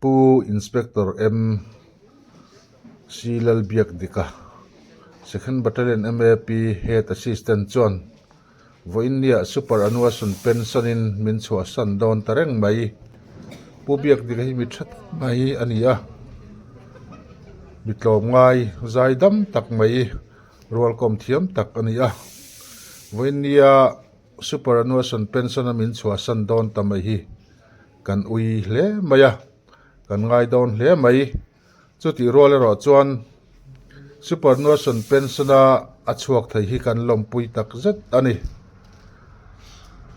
Pu Inspector MC Lalbiakdika, Second Battalion MAP Head Assistant chuan vawiinniah Superannuation Pension in min chhuahsan dawn ta reng mai. Pu Biakdika hi mi tha tak mai a ni a, mi tlawmngai zai dam tak mai rualkawm thiam tak a ni a, vawiinnia Superannuation Pension a min chhuahsan dawn ta mai hi. Kan ui hle mai a, kan ngai dawn hle mai. Chutih rual erawh chuan Superannuation Pension a a chhuak thei hi kan lawmpui tak zet a ni.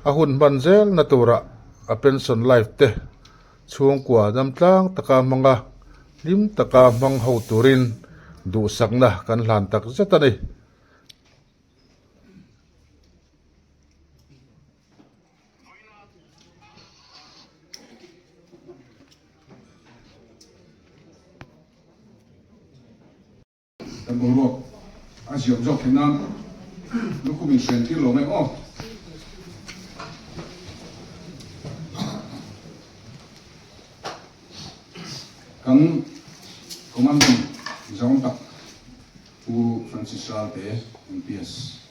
A hun hman zel na turah a pension life te chhungkua damtlang taka hmang a, hlim taka hmang ho turin duhsakna kan hlan tak zet a ni. Kan boruak a ziawm zawk theih nan lukhum in hren tir lo mai aw. Kan Commandant zawng tak Pu Francis Ralte MPS.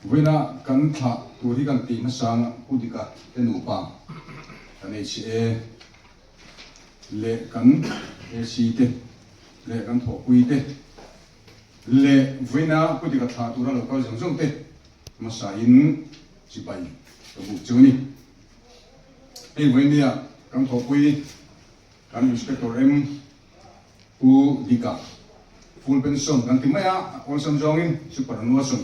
Vawiina kan thlah tur hi kan tih hmasa ang Pu Dika te nupa kan HA leh kan AC te leh kan thawhpui te leh vawiina Pu Dika thlah tura lo kal zawng zawng te hmasa in chibai ka buk chu a ni. Hei vawinia kan thawhpui kan Inspector M. Pu Dika, full pension kan ti mai a, awlsam zawngin superannuation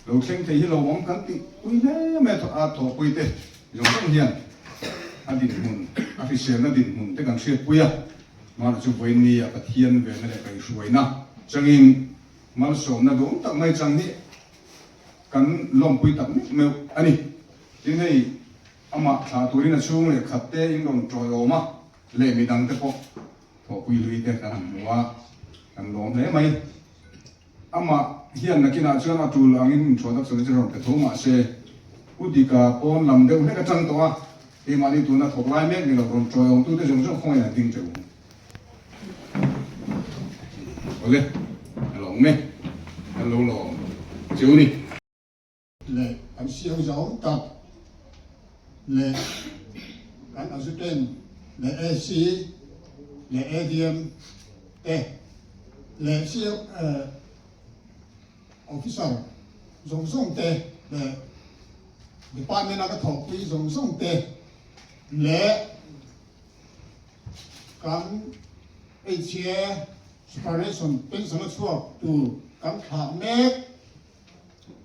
lo thleng thei hi lo awm kan tih pui hle mai a, a thawhpui te zawng zawng hian a dinhmun, a hriselna dinhmun te kan hriatpui a, mahna chu vawiinni a Pathian venna leh kaihhruaina changin malsawmna duhawm tak mai chang hi kan lawmpui tak meuh meuh a ni. Tin hei amah thlah turin a chhung leh khat te in rawn tawiawm a, leh midang te pawh thawhpui lui te kan han hmu a, kan lawm hle mai. Amah hian nakinah chuan a tul angin introduction chu rawn pe tho mah se, Pu Dika pawn lam deuh hlek atang tawh a, keimahni tuna thawk lai mek ni lo rawn tawiawmtute zawng zawng khawngaih an ding teuh ang. Awle, a lawm e, kan lo lawm cheu ni. Leh kan siau zau tak leh kan Azutent leh AC leh ADM te leh siau Officer zawng zawng te leh Department a ka thawhpui zawng zawng te leh kan HA Superannuation Pension a chhuak tur kan thlah mek.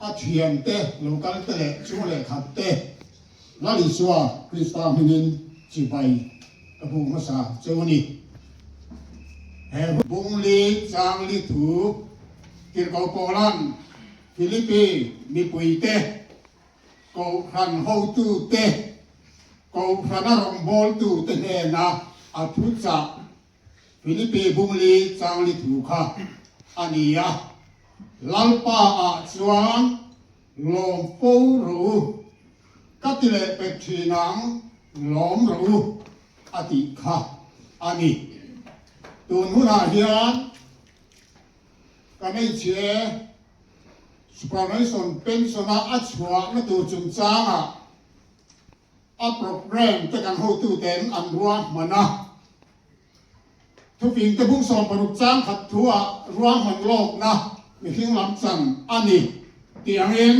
A thiante lo kal te leh chung leh khat te Lal Isua Krista hmingin chibai ka hmuh hmasa cheu a ni. He Bungli Changli thu Tirhkoh Paula'n Philippi mipuite, Kohhran hotute, Kohhrana rawngbawltute hnena a thuchah Philippi Bungli Changli thu kha a ni a, Lalpa ah chuan lawm fo rawh u, ka ti leh pek thin ang, lawm rawh u a tih kha a ni. Tun hunah hian ka hmeichhe superannuation pension a a chhuahna tur chungchangah A programme te kan hotuten an ruahman a, thuping te bung 60 chang khat thuah ruahman lawkna mihring lam chan a ni tih angin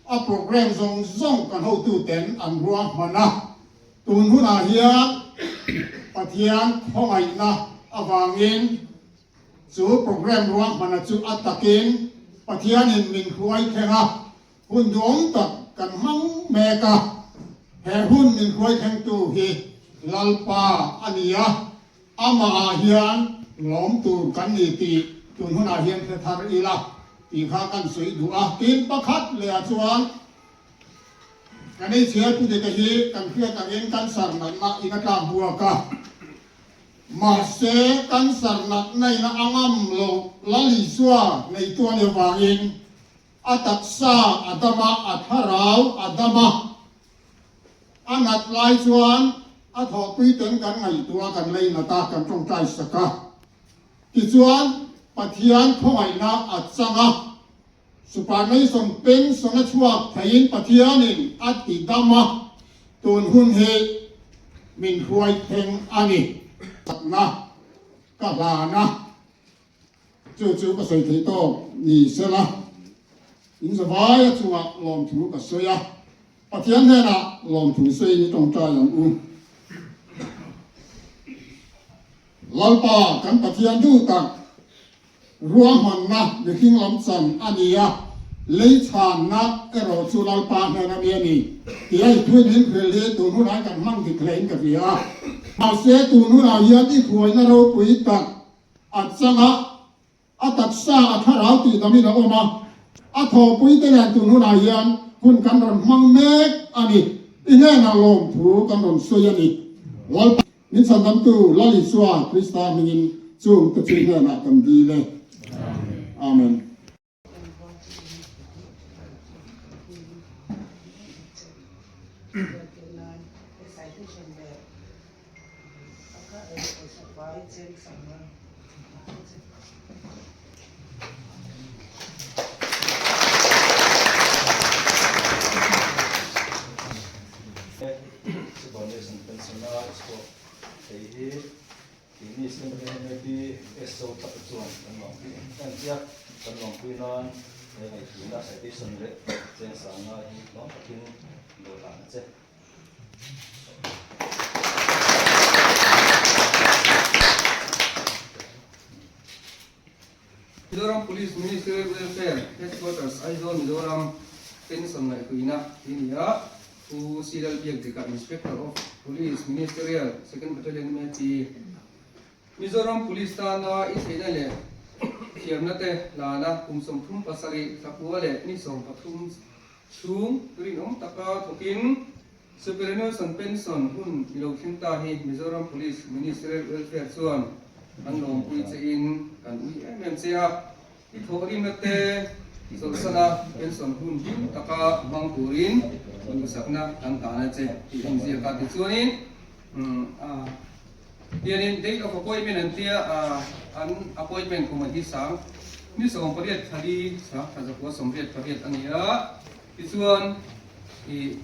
a programme zawng zawng kan hotuten an ruahman a. Tun hunah hian Pathian khawngaihna avangin chu programme ruahmana chu a takin Pathianin min hruai thleng a. Hun duhawm tak kan hmang mek a, he hun min hruai thlengtu hi Lalpa a ni a, amahah hian lawm tur kan ni tih tun hunah hian hre thar ila tih kha kan sawi duh a. Tin, pakhat lehah chuan kan ei chhiar pu deka hi kan hriat angin cancer natna in a tlak buak a, mahse cancer natna in a ngam loh Lal Isua neitu a nih avangin A taksa a dam a, a thlarau a dam a. A nat lai chuan a thawhpui ten kan ngaihtuah a, kan leinat a, kan tawngtai sak a. Tichuan, Pathian khawngaihna a chang a, Superannuation pension a chhuak theiin Pathianin a ti dam a, tun hun hi min hruai thleng a ni. Thatna ka hlan a, chu chu ka sawi thei tawk ni sela, in zavai a chungah lawmthu ka sawi a, Pathian hnenah lawmthu sawiin i tawngtai ang u. Lalpa kan Pathian duh tak ruahmanna mihring lam chan a ni a, lei chhanna erawh chu Lalpa hnen a mi a ni tia i thuin min hrilh hi tun hunah kan hmang dik hlein ka hria a. Mahse tun hunah hian i hruaina ropui tak a chang a, A taksa a thlarau tih damin a awm a, a thawhpui te nen tun hunah hian hun kan rawn hmang mek a ni. I hnenah lawmthu kan rawn sawi a ni. Lalpa min chhandamtu Lal Isua Krista hmingin chung te chu i hnenah kan dil e. Amen. Superannuation pension a chhuak thei hi keini CMP SO tak chuan kan lawmpui em em che a, kan lawmpui nan he ngaihtuahna citation leh chengsangna hi tlawm takin dawhlan a che. Mizoram Police Ministerial Welfare Headquarters Aizawl Mizoram Pension ngaihtuihna tih a ni a, Pu C Lalbiakdika Inspector of Police Ministerial Second Battalion MAP Mizoram Police tana i theihna leh thiamna te lana kum 37 thlakua leh ni 13 Chhung rinawm taka thawkin Superannuation Pension hun i lo thleng ta hi Mizoram Police Ministerial Welfare chuan kan lawmpui che in kan ui em em che a, i thawhrimna te chawlhsana pension hun hlim taka hmang turin duhsakna kan tan a che tih a inziak a. Tichuanin Hianin date of appointment an tia an appointment kum a hi sang ni 18 thla li sang thla 988 a ni a, tichuan ih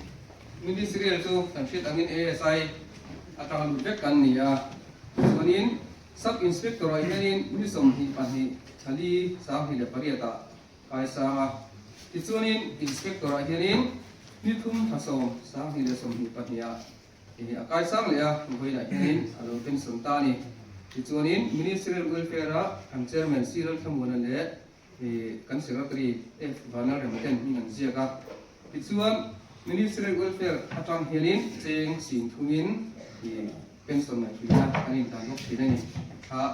ministerial chu kan hriat angin ASI atanga lut vek kan ni a, tichuanin sub inspector ah hianin ni 22 thla li sang hnih leh pariat ah kai sang a, tichuanin inspector ah hianin ni thum thla sawm sang hnih leh 22 ah Hei a kaisang leh a, vawiinah hianin a lo pension ta a ni. Tichuanin Ministerial Welfare-a kan Chairman C. Lalthlamuana leh kan Secretary F. Vanlalrema ten hming an ziak a. Tichuan Ministerial Welfare atang hianin cheng sin thungin pension ngaihtuihna kan intan bawk thin a ni. Kha.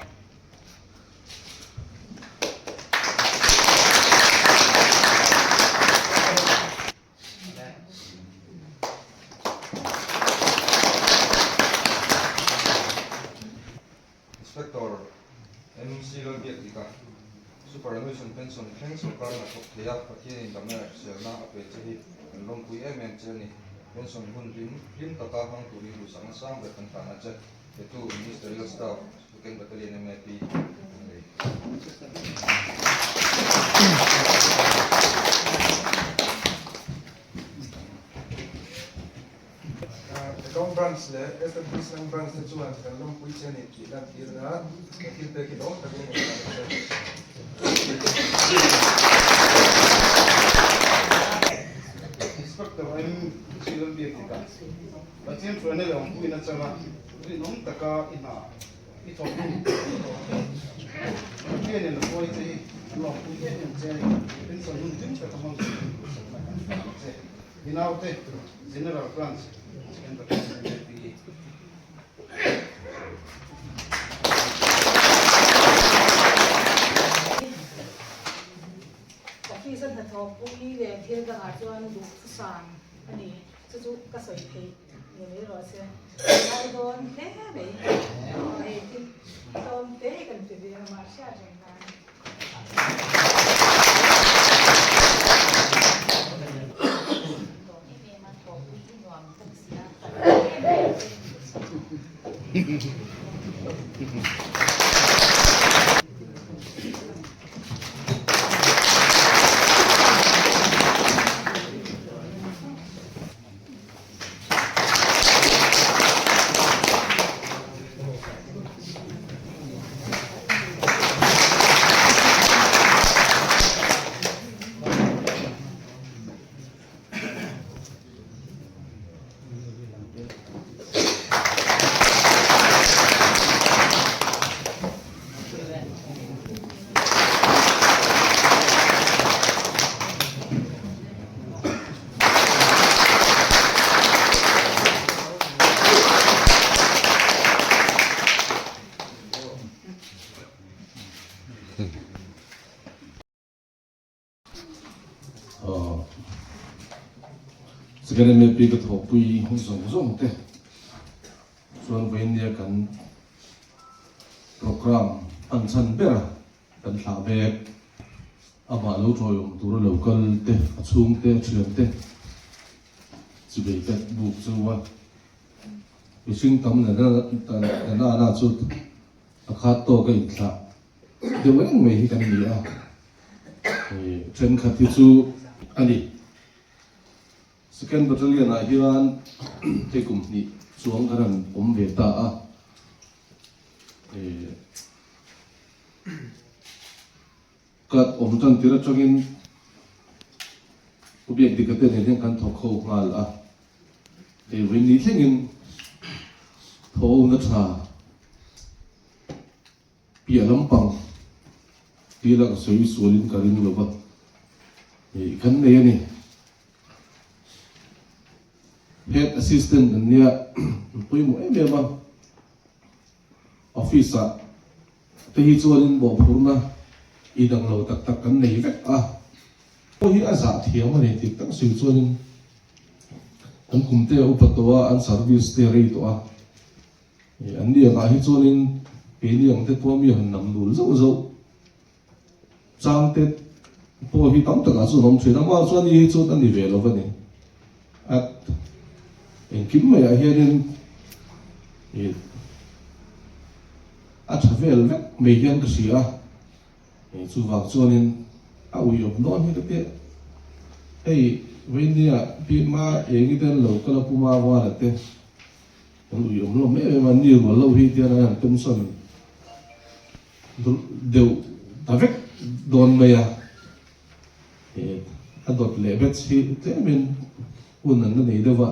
Inspector MC Lalbiakdika, Superannuation Pension thleng sorkar hna thawk thei a, Pathianin damna leh hriselna a pe che hi kan lawmpui em em che a ni. Pension hun hlim hlim taka hmang turin duhsakna sang ber kan tlan a che. Petu Ministerial Staff Second Battalion MAP a nei. Account Branch leh SWC Branch te chuan kan lawmpui che a ni tih lantir nan he thil pek hi lawm takin kan tan a che. Inspector MC Lalbiakdika. Pathian hruaina leh awmpuiin a chang a, rinawm taka i hna i thawk hun i thawk theih. Pathianin a hruai che hi an lawmpui em em che a ni. Pension hun hlim taka hmang turin duhsakna kan hlan ang che. I naute General Branch Second Battalion MAP. Office a hnathawhpui leh thil dangah chuan duhthusam a ni. Chu chu ka sawi thei ni mai rawh se. Ngai dawn hle mai. Hei thil tlawm te kan ti ve a mah hriat reng nan. Lawm em em a, thawhpui hi nuam bawk sia. Second MAP ka thawhpui zawng zawng te chuan vawiin kan program hman chhan ber a kan thlah mek. Amah lo tawiawm tura lo kal te, a chhungte, a thiante chibei te buk chu a mihring tam nana na chu a khat tawk a inthlah deuh reng mai hi kan ni a, thenkhat hi chu a ni. Second Battalion ah hian hei kum hnih chuang kan han awm ve ta a. Ka awm tan tir atangin Pu Biakdika te nen hian kan thawk ho nghal a, hei vawi ni thlengin thaw na tha piah lampang tila ka sawi sualin ka ring lova, hei kan nei a ni. Head Assistant an nia an pawimawh em em a, Office ah te hi chuanin mawhphurhna i dang lo tak tak kan nei vek a, pawh hi a zah thiam a ni tih tak si chuanin an kum te a upa tawh a, an service te a rei tawh a, an ni angah hi chuanin keini ang te pawh mi han nam nul zauh zauh chang te pawh hi tam takah chuan a awm thin a, amah chuan ni hi chuan a ni ve lo va ni. At engkim maiah hianin ih a tha vel vek mai hian ka hria a, chuvang chuanin a ui awm dawn hi ka ti. Hei Vainia pi hma eng i ten lo kal a puma Vala te kan ui awm lo em em a, ni rual lo hi tian an han pension deuh ta vek dawn mai a, a dawt leh batch hi tlemin hun an la nei deuh a,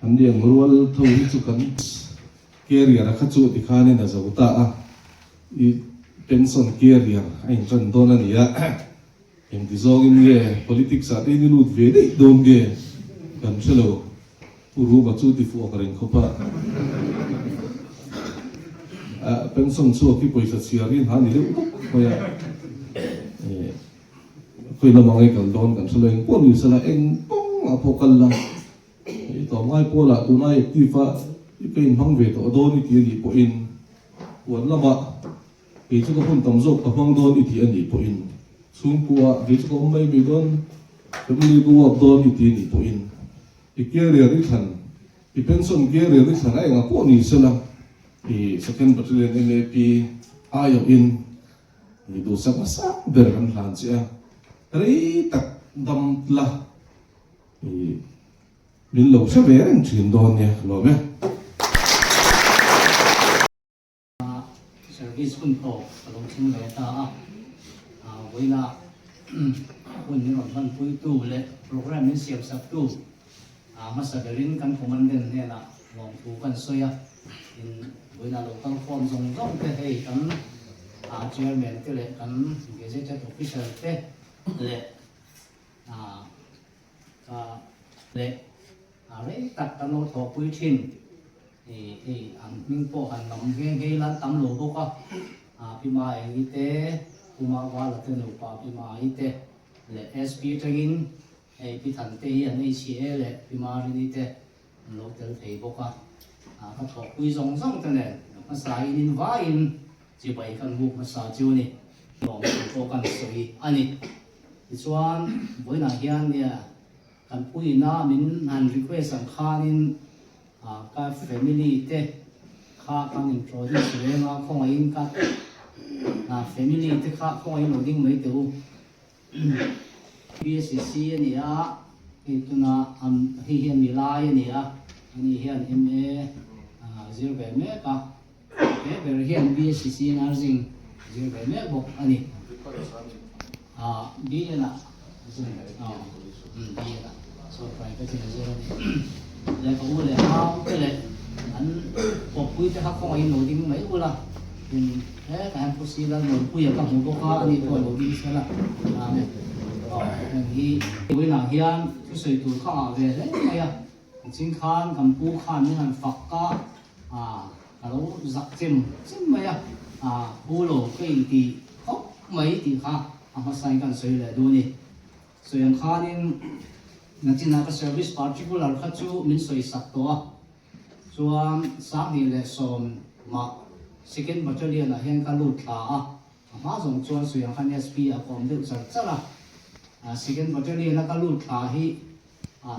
an liang rual tho hi chu kan career a kha chu tikhanin a zo ta a, i pension career a intan dawn a ni a, engti zawngin nge politics ah te in i lut ve daih dawn nge kan hre lo. Pu Ruba chu ti fuh a ka ring khawp a. Pension chhuak hi pawisa chhiar hi hna ni deuh bawk mai a. Khawi lamah nge kal dawn kan hre lo, eng pawh ni sela eng pawng ah pawh kal la. Tawm ngai pawl ah tunai active a i ka inhmang ve tawh dawn i ti a nih pawhin huan lamah kei chu ka hun tam zawk ka hmang dawn i ti a nih pawhin chhungkua kei chu ka awm mai mai dawn family ka uap dawn i ti a nih pawhin I career i thlan, i pension career i thlan a engah pawh ni sela, i Second Battalion MAP aiawhin i duhsak hmasa ber kan hlan che a, rei tak dam la i min lo hre ve reng thin dawn nia ka lawm e. Service hun tawp a lo thleng ve ta a, vawiinah hun min rawn hmanpuitu leh programme min siamsaktu hmasa berin kan commandant hnenah lawmthu kan sawi a, tin vawiinah lo kal khawm zawng zawng te hei kan chairman te leh kan gazetted officer te leh leh rei tak kan lo thawhpui thin. Hei an hming pawh han lam nghe nghe ila an tam lo bawk a, Pi Ma Engi te, Pu Ma Vala te nupa Pi Ma Ai te leh SP atangin hei Pi Thante hi an HCA leh Pi Ma Rini te an lo tel thei bawk a, ka thawhpui zawng zawng te nen hmasa in in vaiin chibai kan buk hmasa chu a ni, lawmthu pawh kan sawi a ni. Tichuan vawiinah hian nia kan puiina min han request ang khanin Ka family te Kha kan introduce reng a, khawngaihin ka family te kha khawngaihin lo ding mai teh u. BSCC a ni a, hei tuna hei hian milai a ni a, ani hian MA zir ve mek a, he ber hian BSCC nursing zir ve mek bawk a ni. BN ah BN ah so private in a zir a ni. Leh ka u leh nau te leh an kawppui te kha khawngaihin lo ding mai ula in hetah hian Pu Sila Nunpuia ka hmu bawk a ani pawh a lo ding sel a aw heng hi vawiinah hian thusawi tur kha ngah ve hle mai a nichin khan kan pu khan min han fak a Ka lo zak chem chem mai a, pu lo ka inti khawp mai tih kha a hmasain kan sawi leh duh a ni. Sawi ang khanin nachinah ka service particular kha chu min sawi sak tawh a, chuan 2010 mah second battalion ah hian ka lut thla a, a hma zawng chuan sawi ang khan SP a kawm deuh char char a, second battalion a ka lut thla hi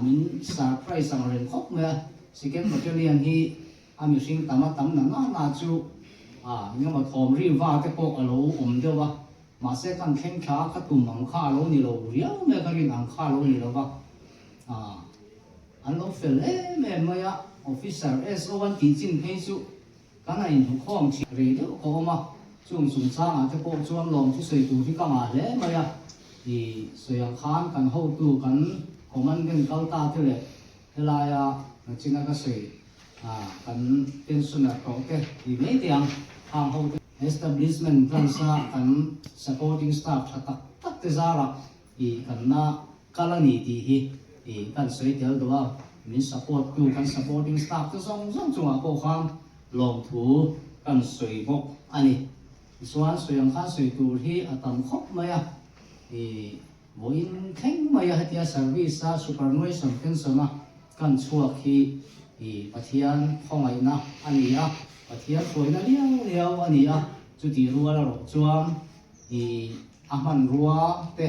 min surprise ang reng khawp mai a, second battalion hi a mihring tam a tam na na na chu engemaw thawm ri va te pawh a lo awm deuh a, mahse kan thleng thla ka tum ang kha a lo ni lo riau mai a, ka rin ang kha a lo ni lo va, an lo fel em em mai a, officer SO an tih chin phei chu kan a inhmukhawm thin rei deuh ka awm a, chung chungchangah te pawh chuan lawm thusawi tur hi ka ngah hle mai a, i sawi ang khan kan hotu kan commandant kal ta te leh helaia nachina ka sawi kan pensioner tawh te ti mai te ang hang ho te establishment branch a kan supporting staff tha tak tak te zarah i kan na kal a ni tih hi i kan sawi tel duh a, min support tu kan supporting staff te zawng zawng chungah pawh khan lawmthu kan sawi bawk a ni. Tichuan sawi ang khan sawi tur hi a tam khawp mai a, i vawiin thleng mai a hetia service a superannuation pension a kan chhuak hi i Pathian khawngaihna a ni a, Pathian hruaina liau liau a ni a, chutih rual erawh chuan i a hmanrua te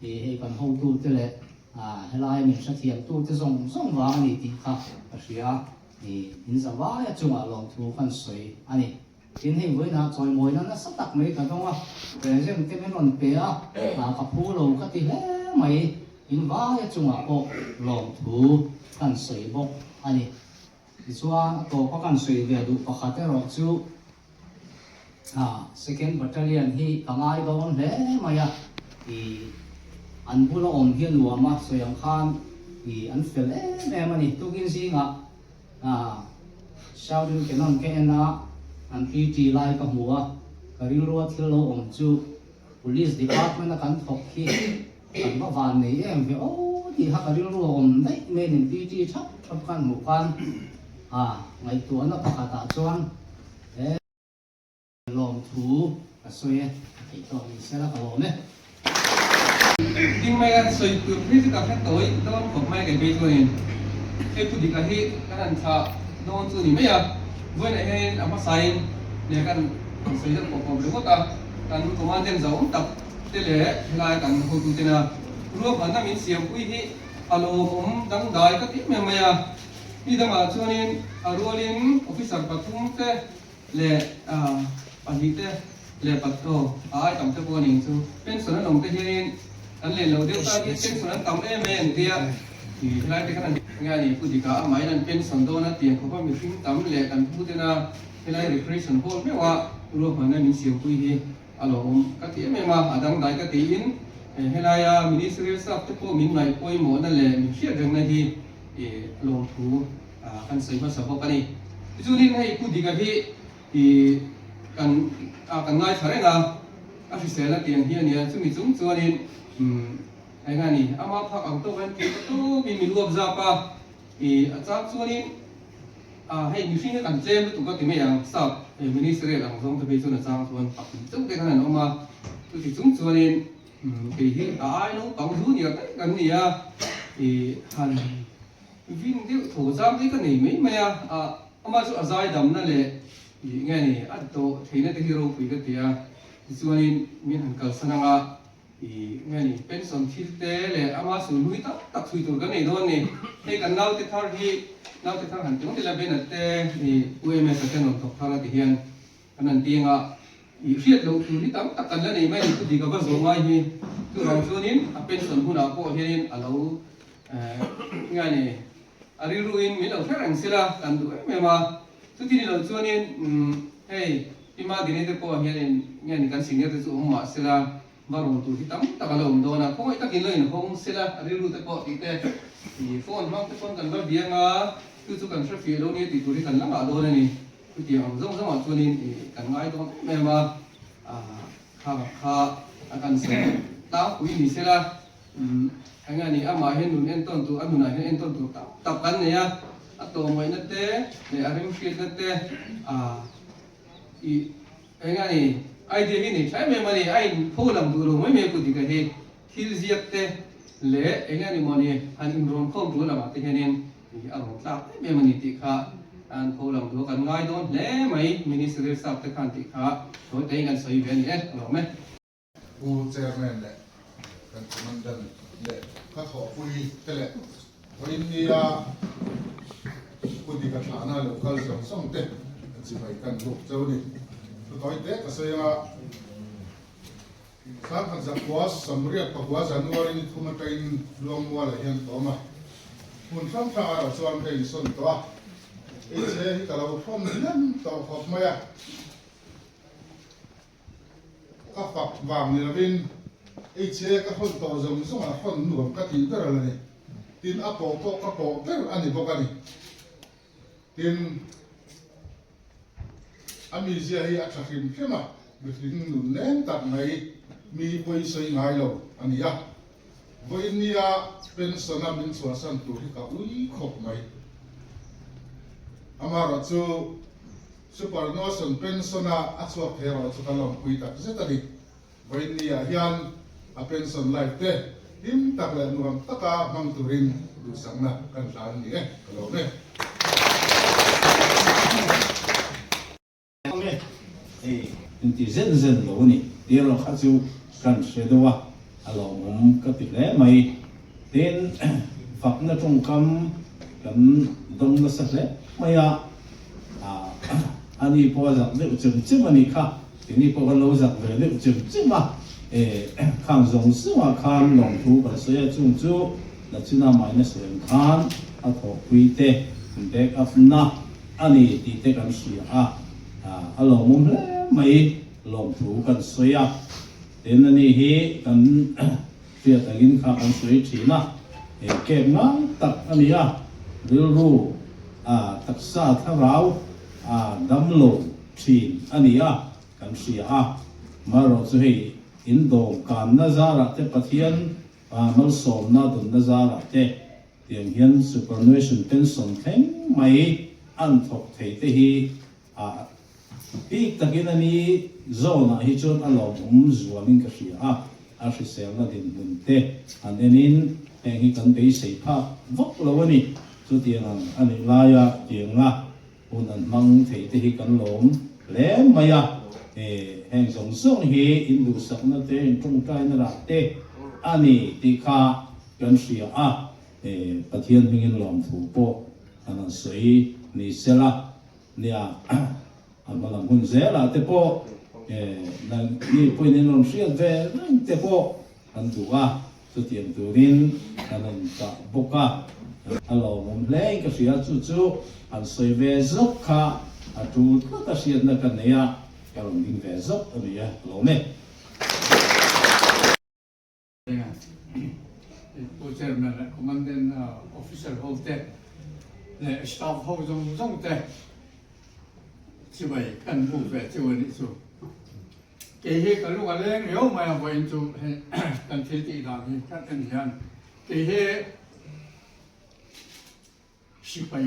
i hei kan hotu te leh helai min hrethiamtu te zawng zawng vang a ni tih kha ka hria, i in zavaia chungah lawmthu kan sawi a ni. Tin, hei vawiinah chawimawina nasa tak mai ka dawng a, present te min rawn pe a, ka phu lo ka ti hle mai, in vaia chungah pawh lawmthu kan sawi bawk a ni. Tichuan, a tawpa kan sawi ve duh pakhat erawh chu Second Battalion hi ka ngai dawn hle mai a, i an bula awm hi a nuam a, sawi ang khan i an fel em em a ni. Tukin zingah Shouting Canon ka en a, an PT lai ka hmu a, ka rilrua thil lo awm chu Police Department a kan thawk hi kan va van nei em ve aw tih kha ka rilrua awm daih mai nen PT thap thap khan hmuh khan ngaihtuahna pakhatah chuan he Lawmthu ka sawi e, a theih tawk ni sela ka lawm e. Ding mai a sawi tur phei chu ka hre tawi dawn khawp mai kei phei chuanin hei thu dika hi kan han thlah dawn chu ni mai a, vawiinah hianin a hmasain leh kan han sawi deuh pawp pawp ringawt a, kan commandant zauhawm tak te leh helai kan hotu tena ruahmanna min siampui hi a lawmawm dangdai ka ti em em mai a, mi dangah chuanin a rualin officer pathum te leh pahnih te leh pat aw a ai tam te pawh a ning chu pension an awm te hianin kan len loh deuh tan hi pension an tam em em tia i helai te khan an nge a ni pu dika amahin an pension dawn a tiang khawpa mihring tam leh kan pu tena helai recreation hall meuh a ruahmanna min siampui hi a lo awm ka ti em em a a dangdai ka tiin helaia ministerial staff te pawh min ngaih pawimawhna leh min hriat rengna hi i lawmthu kan sawi hmasa bawk a ni. Tichuanin hei Pu Dika hi i kan kan ngaithla reng a, a hriselna tiang hi a nia, chumi chung chuanin umm eng a ni, ama phak ang tawk hian tih tawpin min uap zap a, i a chang chuanin a hei mihring hi kan tlem lutuk a ti mai ang, sap ministerial ang zawng te phei chuan a chang chuan pakhat chauh te khan an awm a, chuti chung chuanin umm kei hi a ai naupang junior daih kan ni a, i han. Vin deuh tho zam te ka nei mai mai a, amah chu a zai damna leh ih nge ni a dawh theihna te hi ropui ka ti a, tichuanin min han kalsan ang a, ih nge ni pension thil te leh ama sulhnui tak tak chhui tur kan nei dawn ni, hei kan naute thar hi Naute thar han ti ngawt ila Ben-a te i U MS-a te an rawn thawk thar a ti hian kan han ti anga i hriat loh tur hi tam tak kan la nei mai a ni. Thudik a va zawh ngai hi chuvang chuanin a pension hunah pawh hianin a lo nge ni a rilruin min lo hre reng sila kan duh em em a. Chuti ni lo chuanin hei Pi Madini te pawh hianin nge ni kan senior te chu awm mah sela Va rawn tur hi tam tak a la awm dawn a, khawngaih takin lo inhawng sela a rilru te pawh tih te i phone hmang te pawn kan va biang a, chu chu kan hre fiah lo nia tih tur hi kan la ngah dawn a ni. Chutiang ang zawng zawngah chuanin i kan ngai dawn em em a, kha kha a kan sawi tlangpui ni sela umm eng nge ni amah hian nun entawn tur a nunah hian entawn tur tam tak kan nei a, a tawmngaihna te leh a remhriatna te ah i Eng a ni? Idea hi nei tha em em a ni. A in pho lang duh lo mai mai a kut dika hi. Thil ziak te leh eng a ni maw ni han inrawn khawm tur lamah te hianin i a rawn tlak em em a ni tih kha an pho lang duh a. Kan ngai dawn hle mai Ministerial staff te khan tih kha sawi taiin kan sawi ve a ni e. A lawm e. Pu Chairman leh kan Commandant leh ka thawhpui te leh vawiinnia Pu Dika thlahna lo kal zawng zawng te a chibai kan buk cheu ni. Thutawi te ka sawi anga Sangkhat Zakhua Samriat pakua January ni thum atangin Luangmualah hian ka awm a, hmun hrang hrang erawh chuan ka insawn tawh a, HA hi ka lo hrawm hnem tawh khawp mai a. Ka fak vang ni lovin HA ka hawn tawh zawng zawng a hawn nuam ka tih ber a la ni. Tin, a pawh pawh ka pawh ber a ni bawk a ni. Tin, a mizia hi a tha hrim hrim a, mihring nun leng tak mai mi pawi sawi ngai lo a ni a. Vawinia pension a min chhuahsan tur hi ka ui khawp mai. Amaherawhchu, Superannuation pension a a chhuak thei erawh chu ka lawmpui tak zet a ni. Vawiinni-ah hian a pension life te hlim tak leh nuam taka hmang turin duhsakna kan hlan ni e, ka lawm e. Nge hei inti zen zen lo a ni tih erawh kha chu kan hre deuh a, a lawmawm ka ti hle mai. Tin, fakna tawngkam kan dawng nasa hle mai a, a ni pawh a zak deuh chem chem a nih kha, keini pawh kan lo zak ve deuh chem chem a, khang zawng zawngah khan lawmthu kan sawi a, chung chu Nachina minus reng khan a thawhpui te back up na a ni tih te kan hria a, a lawmawm hle mai lawmthu kan sawi a, tin a ni hi kan. Hriat angin kha kan sawi thin a, he kep ngai tak a ni a, rilru a taksa thlarau a damlo thin a ni a, kan hria a. Amaherawh chu hei in dawm kanna zarah te Pathian malsawmna dunna zarah te tiang hian superannuation pension thleng mai an thawk thei te hi A bik takin a ni zawnah hi chuan a lawmawm zualin ka hria a, a hriselna dinhmun te han enin heng hi kan beisei phak vak lo a ni. Chutiang ang a nih laia tianga hun an hmang thei te hi kan lawm hle mai a, heng zawng zawng hi in duhsakna te, in tawngtaina lah te a ni tih kha kan hria a, Pathian hmingin lawmthu pawh an han sawi ni sela. Nia, a hma lam hun zelah te pawh nang mi pawhin in rawn hriat ve reng te pawh kan duh a, chutiang turin kan rawn chah bawk a, a lawmawm hle in ka hria, chu chu han sawi ve zawk kha a tul tlat a hriatna ka nei a, ka rawn ding ve zawk a ni e, ka lawm e. Pu Chairman leh Commandant Officer ho te leh Staff ho zawng zawng te chibai kan hmuh ve chu a nih chu. Kei hi ka lung a leng riau mai a vawiin chu hei kan thil tih dan hi kan en hian kei hi sipai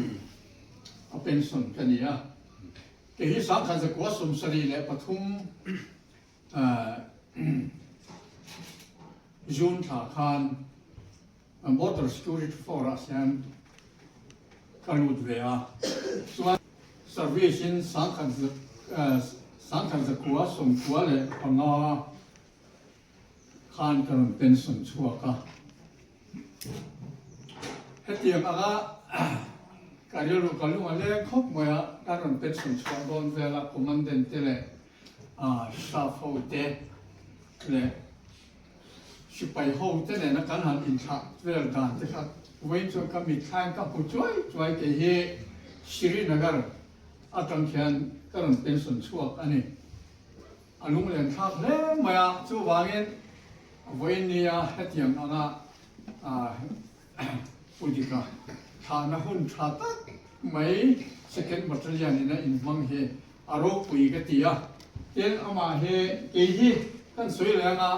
a pension ka ni a, kei hi sangkhat zakua 73 June thla khan Border Security Force ah hian ka lut ve a, chuan service in 1995 khan ka rawn pension chhuak a, hetiang anga. Ka rilru ka lung a leng khawp mai a, kan rawn pension chhuah dawn vel a, commandant te leh staff ho te leh sipai ho te nena kan han inthlah vel dan te kha vawiin chuan ka mitthlain ka hmu chuai chuai kei hi Srinagar atang khian ka rawn pension chhuak a ni. A lunglen thlak hle mai a, chuvangin vawiin nia hetiang anga Pu Dika thlahna hun tha tak mai Second Battalion in a inhmang hi a ropui ka ti a, tin amah hi kei hi kan sawi leng a,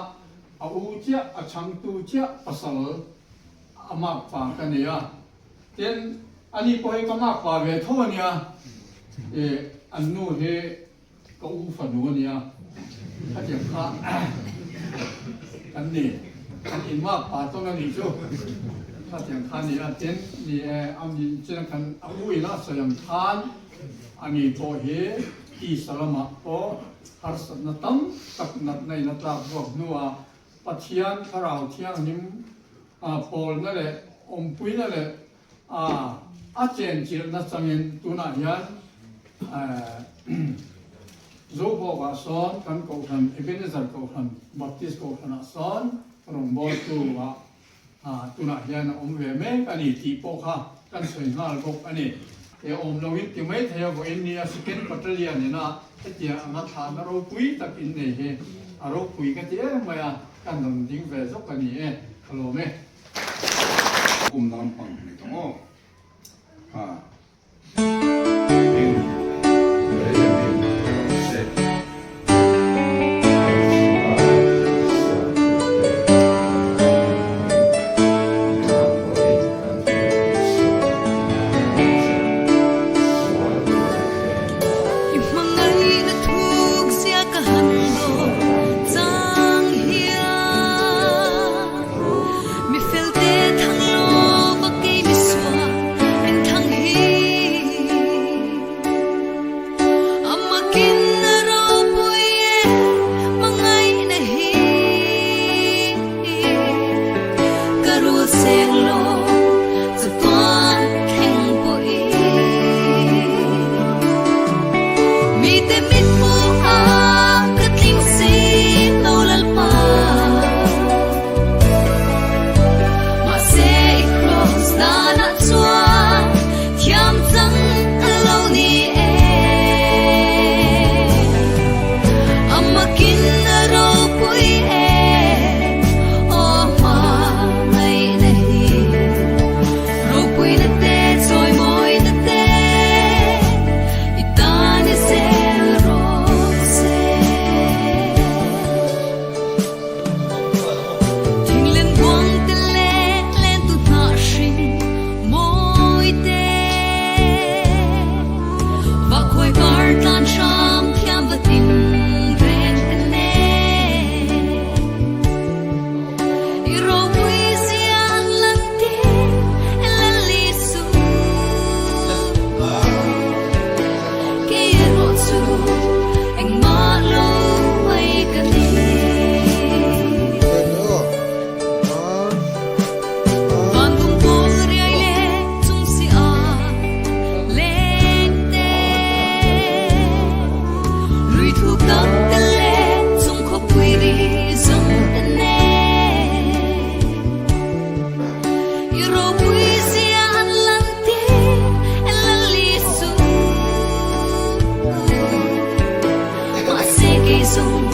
a u chiah a chhangtu chiah pasal a makpa ka nei a, tin ani pawh hi ka makpa ve tho a nia, ih an nu hi Ka u fanu a nia, khatiang kha kan ni, kan inmak pa tawn a nih chu, khatiang kha a ni a, tin ni e, a mi chen khan a u in a sawi ang khan a ni pawh hi tisa lamah pawh harsatna tam tak natna in a tlak buak hnuah Pathian Thlarau Thianghlim pawlna leh awmpuina leh A, a chenchilhna changin tunah hian Zobawkah sawn kan Kohhran, Ebenezer Kohhran, Baptist Kohhranah sawn rawngbawltu ah tunah hian a awm ve mek a ni tih pawh kha kan sawi nghal bawk a ni. He awm lo in ti mai thei a, vawiin nia Second Battalion ina hetiang anga thlahna ropui tak in nei hi a ropui ka ti em mai a, kan rawn ding ve zawk a ni e, ka lawm e. Kum nampang ni tawh aw ha. I hmangaihna thuk zia ka han dawn chang hian. Mi fel te thang lo va kei mi sual min thang hi. Amakin a ropui e hmangaihna hi. Ka rul seng lo chatuan thleng pawhin. Mite mit hmuh a ka tling si lo Lalpa. Mahse i cross danah chuan thiam chang a lo ni e. Amakin a ropui e, aw hmangaihna hi. Ropuina te, chawimawina te, i tan i zel rawh se. Thinglen buang te leh len tu hnah hring mawi te, va khawi par tlan hram thiam va tin reng te nen. I ropui zia an lan tir e Lali su. Kei erawh chu engmah lo mai ka ni. Van tum pawl riai leh chung si a leng te. Lui thuk tak te leh chung khawpui ri zawng te nen. I ropui zia an lan tir e Lali su. Mahse kei zawng.